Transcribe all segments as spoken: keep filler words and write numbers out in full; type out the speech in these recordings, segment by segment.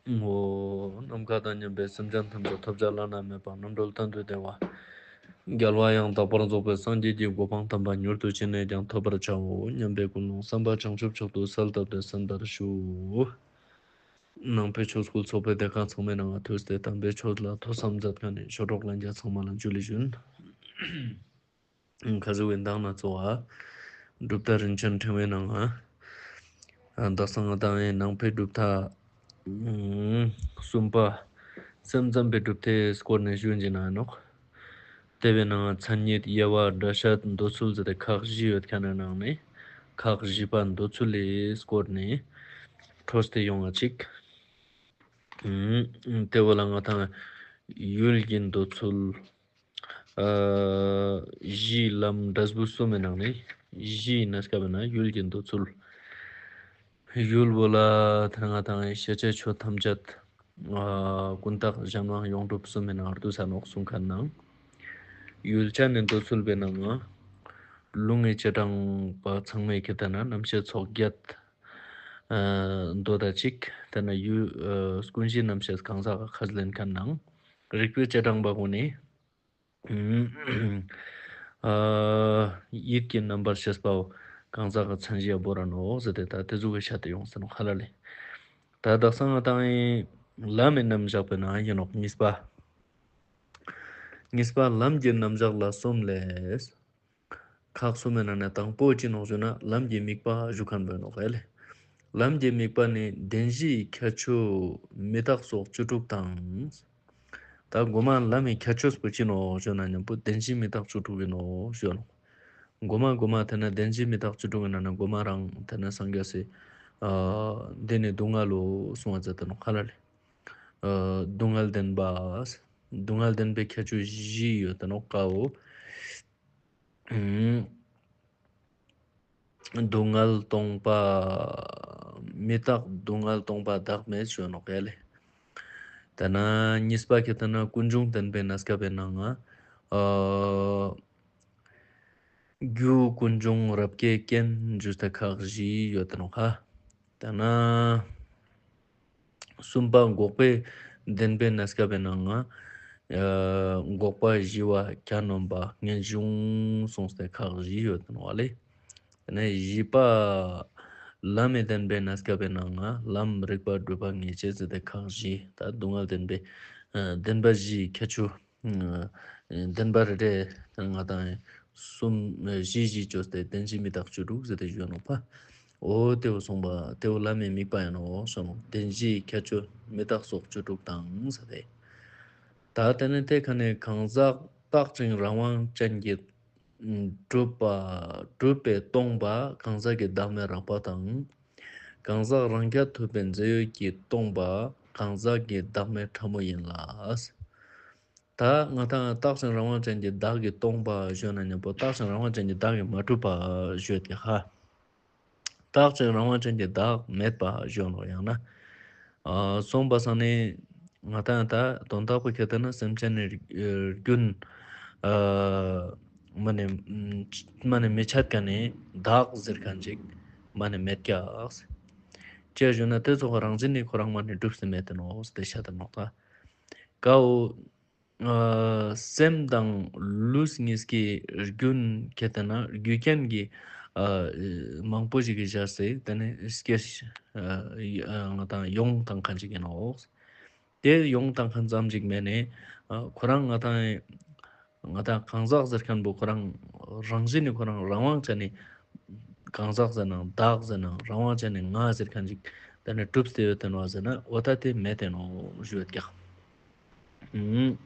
འོ། ནམ་མཁའ་དང་མཉམ་པའི་སེམས་ཅན་ཐམས་ཅད་ཐོབ་བྱ་བླ་ན་མེད་པ་རྣམ་གྲོལ་གཏན་དུ་བདེ་བ། རྒྱལ་བ་ཡང་དག་པར་རྫོགས་པའི་སངས་རྒྱས་ཀྱི་གོ་འཕང་དམ་པ་མྱུར་དུ་ཅི་ནས་ཀྱང་ཐོབ་པར་བྱའོ་སྙམ་པའི་ཀུན་སློང་བསམ་པ་བྱང་ཆུབ་མཆོག་ཏུ་གསལ་བཏབ་སྟེ་གསན་པར་ཞུ། ནང་པའི་ཆོས་སྐུལ་ཚོགས་པའི་སྡེ་ཁག་ཚང་མའི་ནང་ང་ཐུགས་ཏེ་དམ་པའི་ཆོས་ལ་ཐོས་བསམ་མཛད་མཁན་ནི་ཆོས་གྲོགས་ལྷན་རྒྱས་ཚང་མ་ལ་ཇུ་ལེ་ཞུན། ཁ་ཟེར་བའི་མདང་ན་ཚོ་བ། གྲུབ་མཐའ་རིན་ཆེན་ཕྲེང་བའི་ནང་ང་། ཨ་དག་ས་ང་དང་ངི་ནང་པའི་གྲུབ་མཐའ། ཨུམ། གསུམ་པ། སེམས་ཙམ་པའི་གྲུབ་མཐའི་སྐོར་ནས་ཞུ་ཡིན་ནོག། དེ་བའི་ནང་ང་མཚན་ཉིད་དབྱེ་བ་སྒྲ་བཤད་འདོད་ཚུལ་ཟེར་ཏེ་ཁག་བཞི་ཡོད་མཁན་ནི་ནང་ནས། ཁག་བཞི་པ་འདོད་ཚུལ་ལི་སྐོར་ནས། འཕྲོས་ཏེ་ཡོང་བ་ཅིག། ཨུམ། དེ་བོ་ལ་ང་དང་ཡུལ་གྱི་འདོད་ཚུལ། ཨ་གཞིའི་ལམ་འབྲས་བུ་གསུམ་མི་ནང་ནས་གཞིའི་གནས་སྐབས་ན་ཡུལ་གྱི་འདོད་ཚུལ། ཡུལ་བོ་ལ་ཐ་ན་ང་དང་ཤེས་བྱའི་ཆོས་ཐམས་ཅད་ཨ་ཀུན་བཏགས་གཞན་དབང་ཡོངས་གྲུབ་གསུམ་མི་ནང་བསྡུས་ས་ནོག་གསུང་མཁན་ནང་། ཡུལ་ཅན་ནི་འདོད་ཚུལ་བོའི་ནང་ང་ལུང་གི་རྗེས་འབྲང་པ་ཚང་མས་ཁྱེད་ལྟ་ན་རྣམ་བཤད་ཚོགས་བརྒྱད་ཨ་འདོད་ད་ཅིག་ཐ་ན་ཡུལ་ཨ་ཀུན་གཞིའི་རྣམ་བཤད་གང་ཟག་ག་ཁས་ལེན་མཁན་ནང་། རིགས་པའི་རྗེས་འབྲང་པ་ཀུན་ནི། ཨ་ཡིད་ཀྱི་རྣམ་པར་ཤེས་པའོ། གང་ཟག་གི་མཚན་གཞི་ཡ་བོར་ར་ནོག་ཟེར་ཏེ་ད་དེ་ཟུག་གི་ཤད་དེ་ཡོང་ས་ནོག་ཧ་ལ་ལེ། ད་དག་ས་ང་དང་ངི་ལམ་མི་རྣམ་གཞག་པའི་ནང་ཡིན་ནོག་གཉིས་པ། གཉིས་པ་ལམ་གྱི་རྣམ་གཞག་ལ་གསུམ་ལས། ཁག་གསུམ་མི་ནང་ནས་དང་པོ་ཅི་ནོག་ཞུ་ན་ལམ་གྱི་དམིགས་པ་ཞུ་མཁན་བོ་ནོག་ཧ་ལེ། ལམ་གྱི་དམིགས་པ་ནི་བདེན་བཞིའི་ཁྱད་ཆོས་མི་རྟག་སོགས་བཅུ་དྲུག་དང་། ད་གོ་མ་ལམ་མི་ཁྱད་ཆོས་པོ་ཅི་ནོག་ཞུ་ན་མཉམ་པོ་བདེན་བཞི་མི་རྟག་བཅུ་དྲུག་ཡིན་ནོག་ཞུ་ནོག། གོ་མ་གོ་མ་ཐ་ན་བདེན་བཞི་མི་རྟག་བཅུ་དྲུག་ཡིན་ན་ན་གོ་མ་རང་ཐ་ན་སངས་རྒྱས་སི་ཨ་འདི་ནི་སྡུག་བསྔལ་ལོ་གསུང་བ་མཛད་དེ་ནོག་ཧ་ལ་ལེ། ཨ་སྡུག་བསྔལ་བདེན་པ། སྡུག་བསྔལ་བདེན་པའི་ཁྱད་ཆོས་བཞི་ཡོད་དེ་ནོག་ཀ་བོ། ཨུམ། སྡུག་བསྔལ་སྟོང་པ། མི་རྟག་སྡུག་བསྔལ་སྟོང་པ་བདག་མེད་ཞུ་ནོག་ཡ་ལེ། ད་ན་གཉིས་པ་ཁེ་ཏེ་ན་ཀུན་འབྱུང་བདེན་པའི་གནས་སྐབས་པའི་ནང་ང་ཨ་རྒྱུ་ཀུན་འབྱུང་རབ་དགའི་རྐྱེན་ཞུས་ཏེ་ཁག་བཞི་ཡོད་དེ་ནོག་ཧ། ད་ན་གསུམ་པ་འགོག་པའི་བདེན་པའི་གནས་སྐབས་པའི་ནང་ང་ཨ་འགོག་པ་བཞི་བ་གྱ་ནོམ་པ་ངེས་འབྱུང་གསུངས་ཏེ་ཁག་བཞི་ཡོད་དེ་ནོག་ལེ། ད་ན་བཞི་པ་ལམ་མི་བདེན་པའི་གནས་སྐབས་པའི་ནང་ང་ལམ་རིག་པ་སྒྲུབ་པ་ངེས་བྱེད་ཟེར་ཏེ་ཁག་བཞི། ད་སྡུག་བསྔལ་བདེན་པའི་ཨ་བདེན་པ་བཞིའི་ཁྱད་ཆོས། བདེན་པ་རེ་རེ་ང་དང་གསུམ་བཞི་བཞི་བཅོས་ཏེ་བདེན་བཞི་མི་རྟག་བཅུ་དྲུག་ཟེར་ཏེ་ཞུ་ནོག་པ། འོ་དེ་བོ་གསུངས་པ་དེ་བོ་ལམ་མི་དམིགས་པ་ཡིན་ནོག་གསུངས་ནོག། བདེན་བཞིའི་ཁྱད་ཆོས་མི་རྟག་སོགས་བཅུ་དྲུག་དང་ཟེར་ཏེ། ད་དེ་ནི་དེ་ཁ་ནས་གང་ཟག་རྟག་ཅིང་རང་དབང་ཅན་གྱི་གྲུབ་པ་གྲུབ་པས་སྟོང་པ་གང་ཟག་གི་བདག་མེད་རགས་པ་དང་། གང་ཟག་རང་རྐྱ་ཐུབ་པའི་རྫས་ཡོད་ཀྱིས་སྟོང་པ་གང་ཟག་གི་བདག་མེད་ཕྲ་མོ་ཡིན་ལ། ད་ང་དང་རྟག་ཅིང་རང་དབང་ཅན་གྱི་བདག་གིས་སྟོང་པ་ཞུ་ན་མཉམ་པོ་རྟག་ཅིང་རང་དབང་ཅན་གྱི་བདག་གིས་མ་གྲུབ་པ་ཞུ་ཡོད་ཀྱི་ཧ། རྟག་ཅིང་རང་དབང་ཅན་གྱི་བདག་མེད་པ་ཞུ་ནོག་ཡང་ན། ཨ་གསུངས་པ་སང་ནི་ང་དང་ད་དོན་དག་པོ་ཁེ་ཏེ་ན་སེམས་ཅན་ནི་རྒྱུན་ཨ་མ་ནེ་མ་ནེ་མི་ཆད་མཁན་ནི་བདག་ཟེར་མཁན་ཅིག་མ་ནེ་མེད་ཀྱག། ཅི་ཞུ་ན་དེ་ཚོགས་རང་བཞིན་ནི་ཁོ་རང་མ་ནེ་གྲུབ་སྟེ་མེད་དེ་ནོག་ཟེར་ཏེ་ཤད་དེ་ནོག་ད། ཀ་བོ། ཨ་སེམས་དང་ལུས་གཉིས་ཀྱི་རྒྱུན་ཁེ་ཏེ་ན་རྒྱུ་རྐྱེན་གྱི་ཨ་མང་པོ་ཞིག་གིས་སྦྱར་སེ་དེ་ནི་སྐྱེ་ཨ་ང་དང་ཡོང་དང་མཁན་ཅིག་ཡིན་ནོག། དེ་ཡོང་དང་མཁན་ཙམ་ཞིག་མེད་ནས་ཨ་ཁོ་རང་ང་དང་ང་དང་གང་ཟག་ཟེར་མཁན་པོ་ཁོ་རང་རང་བཞིན་ནི་ཁོ་རང་རང་དབང་ཅན་ནི་གང་ཟག་ཟེར་ནའང་བདག་ཟེར་ནའང་རང་དབང་ཅན་ནི་ང་ཟེར་མཁན་ཅིག་དེ་ནི་གྲུབ་སྟེ་ཡོད་དེ་ནོག་ཟེར་ན་འོ་ད་དེ་མེད་དེ་ནོག་ཞུ་ཡོད་ཀྱག།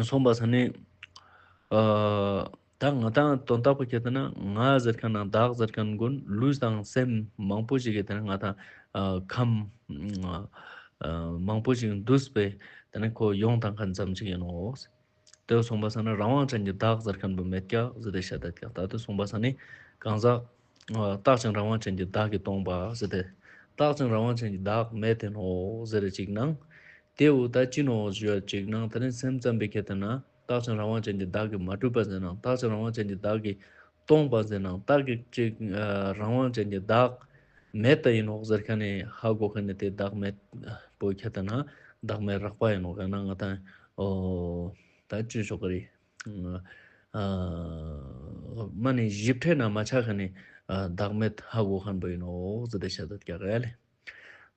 སོང་པ་ས་ནི། ཨ་ད་ང་དང་དོན་དག་པོ་ཁྱེད་དེ་ན་ང་ཟེར་མཁན་ན་བདག་ཟེར་མཁན་ཀུན་ལུས་དང་སེམས་མང་པོ་ཞིག་གི་དེ་ན་ང་དང་ཨ་ཁམས་ཨ་མང་པོ་ཞིག་འདུས་པའི་དེ་ན་ཁོ་ཡོང་དང་མཁན་ཙམ་ཞིག་ཡིན་ནོག། དེ་སོང་པ་ས་ན་རང་དབང་ཅན་གྱི་བདག་ཟེར་མཁན་པོ་མེད་ཀྱག་ཟེར་ཏེ་བཤད་དེ་ཀྱག། ད་དེ་སོང་པ་ས་ནི་གང་ཟག་ཨ་རྟག་ཅིང་རང་དབང་ཅན་གྱི་བདག་གིས་སྟོང་པ་ཟེར་ཏེ། རྟག་ཅིང་རང་དབང་ཅན་གྱི་བདག་མེད་དེ་ནོག་ཟེར་ཅིག་ནང་། དེ་བོ་ད་ཅི་ནོག་ཞུ་ཅིག་ནང་དེ་ནི་སེམས་ཙམ་པའི་ཁྱེད་དེ་ན་རྟག་ཅིང་རང་དབང་ཅན་གྱི་བདག་གིས་མ་གྲུབ་པ་ཟེར་ནའང་རྟག་ཅིང་རང་དབང་ཅན་གྱི་བདག་གིས་སྟོང་པ་ཟེར་ནའང་རྟག་གི་ཅིག་ཨ་རང་དབང་ཅན་གྱི་བདག་ མེད་པ་ཡིན་ནོག་ཟེར་ཁན་ནི་ཧ་གོ་ཁན་ནི་དེ་བདག་མེད་པོ་ཁྱེར་ཏེ་ན་བདག་མེད་རགས་པ་ཡིན་ནོག་ཡང་ན་ང་དང་འོ་ད་ཅི་ཞུ་ག་རེ། ཨ་མ་ནི་ཞིབ་ཕྲ་ན་མ་ཆ་ཁན་ནི་ཨ་བདག་མེད་ཧ་གོ་ཁན་པོ་ཡིན་ནོག་ཟེར་ཏེ་བཤད་དེ་ཀྱག་ཡ་ལེ།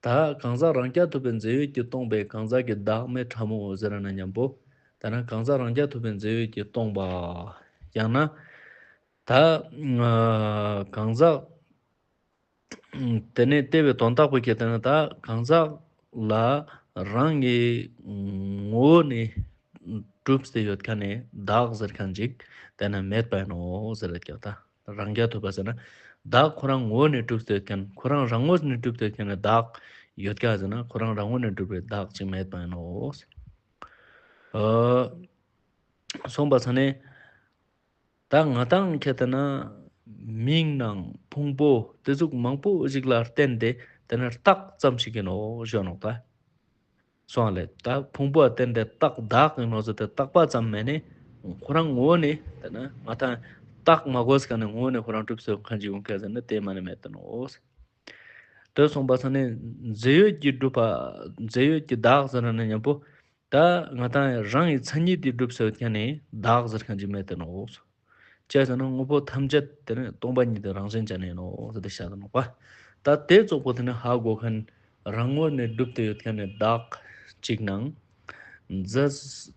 ད་གང་ཟག་རང་རྐྱ་ཐུབ་པའི་རྫས་ཡོད་ཀྱིས་སྟོང་པའི་གང་ཟག་གི་བདག་མེད་ཕྲ་མོ་ཟེར་ན་མཉམ་པོ། ད་ན་གང་ཟག་རང་རྐྱ་ཐུབ་པའི་རྫས་ཡོད་ཀྱིས་སྟོང་པ། ཡང་ན་ད་ཨ་གང་ཟག་དེ་ནས་དེ་བའི་དོན་དག་པོ་ཁྱེར་ཏེ་ན་ད་གང་ཟག་ལ་རང་གི་ངོ་བོ་ནས་གྲུབ་སྟེ་ཡོད་ཁན་ནི་བདག་ཟེར་ཁན་ཅིག་དེ་ན་མེད་པ་ཡིན་ནོག་ཟེར་རེད་ཀྱག་ད། རང་རྐྱ་ཐུབ་པ་ཟེར་ན་བདག་ཁོ་རང་ངོ་བོ་ནས་གྲུབ་སྟེ་ཡོད་ཁན་ཁོ་རང་རང་ངོས་ནས་གྲུབ་སྟེ་ཡོད་ཁན་ནི་བདག་ཡོད་ཀྱག་ཟེར་ན་ཁོ་རང་རང་ངོས་ནས་གྲུབ་པའི་བདག་ཅིག་མེད་པ་ཡིན་ནོག་ཨ་སོང་པ་ས་ནས་ད་ང་དང་ཁྱེར་ཏེ་ན་མིང་ནང་ཕུང་པོ་དེ་ཟུག་མང་པོ་ཞིག་ལ་བརྟེན་ཏེ་དེ་ན་རྟགས་ཙམ་ཞིག་ཡིན་ནོག་ཞུ་ནོག་ད། སོང་ལེ་ད་ཕུང་པོ་བརྟེན་ཏེ་རྟགས་བདག་ཡིན་ནོག་ཟེར་ཏེ་རྟག་པ་ཙམ་མེད་ནས་ཁོ་རང་ངོ་བོ་ནས་དེ་ན་ང་དང་རྟགས་མ་གོས་ཁན་ནི་ངོ་བོ་ནས་ཁོ་རང་གྲུབ་སྟེ་ཡོད་ཁན་ཅིག་ཡོང་ཁན་ཟེར་ན་དེ་མ་ནི་མེད་དེ་ནོག་དེ་སོང་པ་ས་ནས་རྫས་ཡོད་ཀྱིས་གྲུབ་པ་རྫས་ཡོད་ཀྱི་བདག་ཟེར་ན་མཉམ་པོ། ད་ང་དང་རང་གི་མཚན་ཉིད་དེ་གྲུབ་སྟེ་ཡོད་ཁན་ནི་བདག་ཟེར་ཁན་ཅིག་མེད་དེ་ནོག་ཅི་ཟེར་ན་དངོས་པོ་ཐམས་ཅད་དེ་ནི་སྟོང་པ་ཉིད་དེ་རང་བཞིན་ཅན་ཡིན་ནོག་ཟེར་ཏེ་བཤད་དེ་ནོག་པ། ད་དེ་ཙོགས་པོ་དེ་ནི་ཧ་གོ་ཁན་རང་ངོས་ནས་གྲུབ་སྟེ་ཡོད་ཁན་ནི་བདག་ཅིག་ནང་རྫས་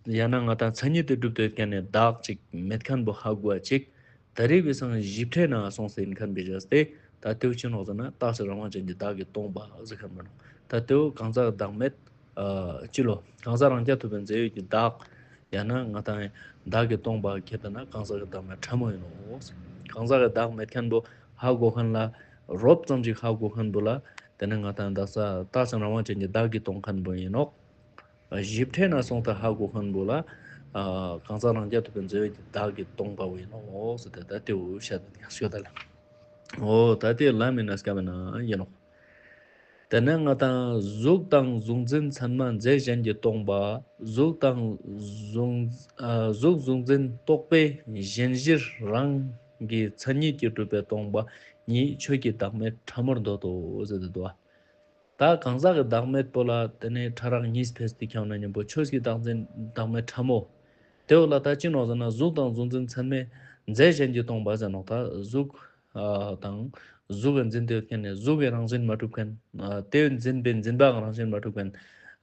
ཡང་ན་ང་དང་མཚན་ཉིད་དེ་གྲུབ་སྟེ་ཡོད་ཁན་ནི་བདག་ཅིག་མེད་ཁན་པོ་ཧ་གོ་བ་ཅིག་ད་རེས་པའི་སང་ཞིབ་ཕྲ་ན་སོང་སྟེ་ཡིན་ཁན་པའི་བྱས་ཏེ་ད་དེའུ་ཅི་ནོག་ཟེར་ན་རྟག་གཅིག་རང་དབང་ཅན་གྱི་བདག་གིས་སྟོང་པ་ཟེར་ཁན་པོ་ནོག་ད་དེའུ་གང་ཟག་བདག་མེད་ཨ་ཅི་ལོ་གང་ཟག་རང་རྐྱ་ཐུབ་པའི་རྫས་ཡོད་ཀྱི་བདག་ཡང་ན་ང་དང་བདག་གིས་སྟོང་པ་ཁྱེར་ཏེ་ན་གང་ཟག་གི་བདག་མེད་ཕྲ་མོ་ཡིན་ནོག་གང་ཟག་གི་བདག་མེད་ཁན་པོ་ཧ་གོ་ཁན་ལ་རོབ་ཙམ་ཞིག་ཧ་གོ་ཁན་པོ་ལ་དེ་ནི་ང་དང་བདག་ས་རྟག་གཅིག་རང་དབང་ཅན་གྱི་བདག་གིས་སྟོང་ཁན་པོ་ཡིན་ནོག་ཞིབ་ཕྲ་ན་སོང་སྟེ་ཧ་གོ་ཁན་པོ་ལ་ཨ་གང་ཟག་རང་རྐྱ་ཐུབ་པའི་རྫས་ཡོད་ཀྱི་བདག་གིས་སྟོང་པ་བོ་ཡིན་ནོག་ཟེར་ཏེ་ད་དེའུ་བཤད་དེ་ཡང་ཞུ་ད་ལ། འོ་ད་དེ་ལ་མིན་ན་སྐབས་ན་ཡིན་ནོག་དེ་ནས་ང་དང་གཟུགས་དང་གཟུགས་འཛིན་ཚད་མ་རྫས་གཞན་གྱིས་སྟོང་པ། གཟུགས་དང་གཟུགས་ཨ་གཟུགས་གཟུགས་འཛིན་རྟོག་པའི་གཞན་གཞིར་རང་གི་མཚན་ཉིད་ཀྱིས་གྲུབ་པའི་སྟོང་པ་གཉིས་ཆོས་ཀྱི་བདག་མེད་ཕྲ་མོར་འདོད་དོ་ཟེར་ཏེ་འདུག་ད་གང་ཟག་གི་བདག་མེད་པོ་ལ་དེ་ནས་ཕྲ་རགས་གཉིས་ཕེས་ཏེ་ཁྱོང་ན་མཉམ་པོ་ཆོས་ཀྱི་བདག་འཛིན་བདག་མེད་ཕྲ་མོ། དེ་བོ་ལ་ད་ཅི་ནོག་ཟེར་ན་གཟུགས་དང་གཟུགས་འཛིན་ཚད་མའི་རྫས་གཞན་གྱིས་སྟོང་པ་ཟེར་ནོག་ད་གཟུགས་ཨ་དང་གཟུགས་ཀྱི་འཛིན་ཏེ་ཡོད་ཁན་ནི་གཟུགས་ཀྱི་རང་བཞིན་མ་གྲུབ་ཁན་ཨ་དེ་འཛིན་པའི་འཛིན་པའང་རང་བཞིན་མ་གྲུབ་ཁན་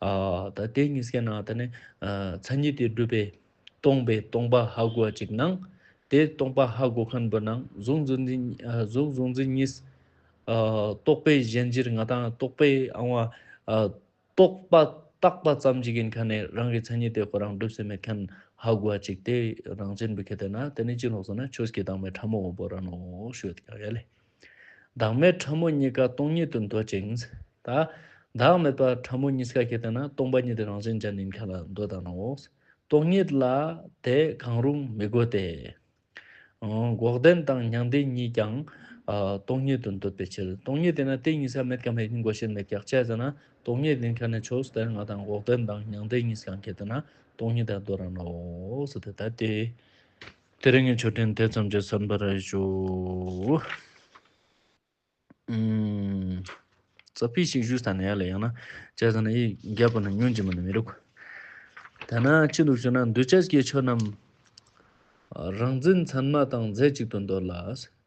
ཨ་ད་དེ་གཉིས་ཀའི་ནང་དེ་ནི་ཨ་མཚན་ཉིད་དེ་གྲུབ་པའི་སྟོང་པའི་སྟོང་པ་ཧ་གོ་བ་ཅིག་ནང་དེ་སྟོང་པ་ཧ་གོ་ཁན་པོ་ནང་གཟུགས་གཟུགས་འཛིན་ཨ་གཟུགས་གཟུགས་འཛིན་གཉིས་ཨ་རྟོག་པའི་གཞན་གཞིར་ང་དང་རྟོག་པའི་ཨང་བ་ཨ་རྟོག་པ་བཏགས་པ་ཙམ་ཞིག་ཡིན་ཁན་ནི་རང་གི་མཚན་ཉིད་དེ་ཁོ་རང་གྲུབ་སྟེ་མེད་ཁན་ཧ་གོ་བ་ཅིག་དེ་རང་བཞིན་པོ་ཁྱེར་ཏེ་ན་དེ་ནི་ཅི་ནོག་ཟེར་ན་ཆོས་ཀྱི་བདག་མེད་ཕྲ་མོ་བོ་ར་ནོག་ཞུ་ཡོད་ཀྱག་ཡ་ལེ། བདག་མེད་ཕྲ་མོ་གཉིས་ཀ་སྟོང་ཉིད་དུ་འདོད་ཅིང་། ད་བདག་མེད་པ་ཕྲ་མོ་གཉིས་ཀ་ཁྱེར་ཏེ་ན་སྟོང་པ་ཉིད་དེ་རང་བཞིན་ཅན་ཡིན་ཁན་ལ་འདོད་ད་ནོག་སྟོང་ཉིད་ལ་དེ་གང་རུང་མི་དགོས་ཏེ། འོ་འགོག་བདེན་དང་མྱང་འདས་གཉིས་ཀྱང་ཨ་སྟོང་ཉིད་དུ་འདོད་པའི་ཕྱིར། སྟོང་ཉིད་དེ་ན་དེ་གཉིས་ཀ་མེད་ཀ་མེད་ཡིན་དགོས་ཤེས་མེད་ཀྱག་ཅི་ཟེར་ན་སྟོང་ཉིད་ཡིན་ཁན་ནི་ཆོས་དེ་ང་དང་འགོག་བདེན་དང་མྱང་འདས་གཉིས་ཀྱང་ཁྱེར་ཏེ་ན་སྟོང་ཉིད་དུ་འདོད་ར་ནོག་ཟེར་ཏེ་ད་དེ། དེ་རིང་གི་ཆོས་ཐུན་དེ་ཙམ་གྱིས་གསན་པར་ཞུ། ཨུམ། ཙ་པིག་ཞིག་ཞུས་ས་ན་ཡ་ལེ་ཡང་ན་ཅི་ཟེར་ན་ཡི་རྒྱབ་པ་ན་ཉུང་ཅི་མ་ནི་མི་རུག་ད་ན་ཅི་འདུག་ཞུ་ན་འདུས་བྱས་ཀྱི་ཆོས་རྣམས་རང་འཛིན་ཚད་མ་དང་རྫས་གཅིག་ཏུ་འདོད་ལ།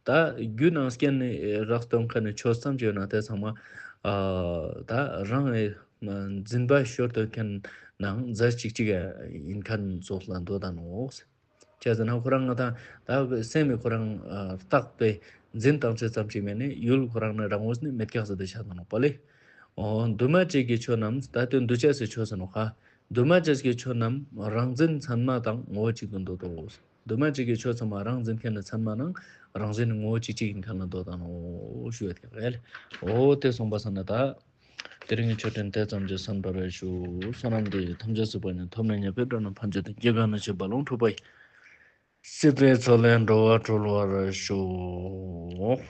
ད་རྒྱུ་ནང་སྐྱེ་ནི་རགས་སྟོན་ཁན་ནི་ཆོས་ཙམ་ཅིག་ཡོད་ན་དེ་ཚང་མ་ཨ་ད་རང་ངི་འཛིན་པ་ཤོར་ཏེ་ཡོད་ཁན་ནང་རྫས་གཅིག་གཅིག་ཡིན་ཁན་ཙོགས་ལ་འདོད་ད་ནོག་ཅི་ཟེར་ན་ཁོ་རང་ང་དང་ད་སེམས་མི་ཁོ་རང་ཨ་རྟག་པའི་འཛིན་སྟངས་ཅི་ཙམ་ཞིག་མེད་ནི་ཡུལ་ཁོ་རང་ནི་རང་ངོས་ནི་མེད་ཀྱག་ཟེར་ཏེ་བཤད་ད་ནོག་པ་ལེ། འོ་འདུས་མ་བྱས་ཀྱི་ཆོས་རྣམས་ད་དེ་འདུས་བྱས་སི་ཆོས་ཟེར་ནོག་ཁ། འདུས་མ་བྱས་ཀྱི་ཆོས་རྣམས་རང་འཛིན་ཚད་མ་དང་ངོ་བོ་གཅིག་ཏུ་འདོད་དོ། འདུས་མ་བྱས་ཀྱི་ཆོས་ཚང་མ་རང་འཛིན་ཁན་ནི་ཚད་མ་ནང་རང་བཞིན་ངོ་བོ་གཅིག་གཅིག་ཡིན་ཁན་ལ་འདོད་ད་ནོག་ཞུ་ཡོད་ཀྱག་ལེ། འོ་དེ་སོང་པ་ས་ན་ད། དེ་རིང་གི་ཆོས་ཐུན་དེ་ཙམ་གྱིས་གསན་པར་ཞུ། བསོད་ནམས་འདི་ཡིས་ཐམས་ཅད་གཟིགས་པ་ཉིད། ཐོབ་ནས་ཉེས་པའི་དགྲ་རྣམས་ཕམ་བྱས་ཏེ། སྐྱེ་རྒ་ན་འཆིའི་རྦ་ཀློང་འཁྲུགས་པ་ཡི། སྲིད་པའི་མཚོ་ལས་འགྲོ་བ་སྒྲོལ་བར་ཤོག།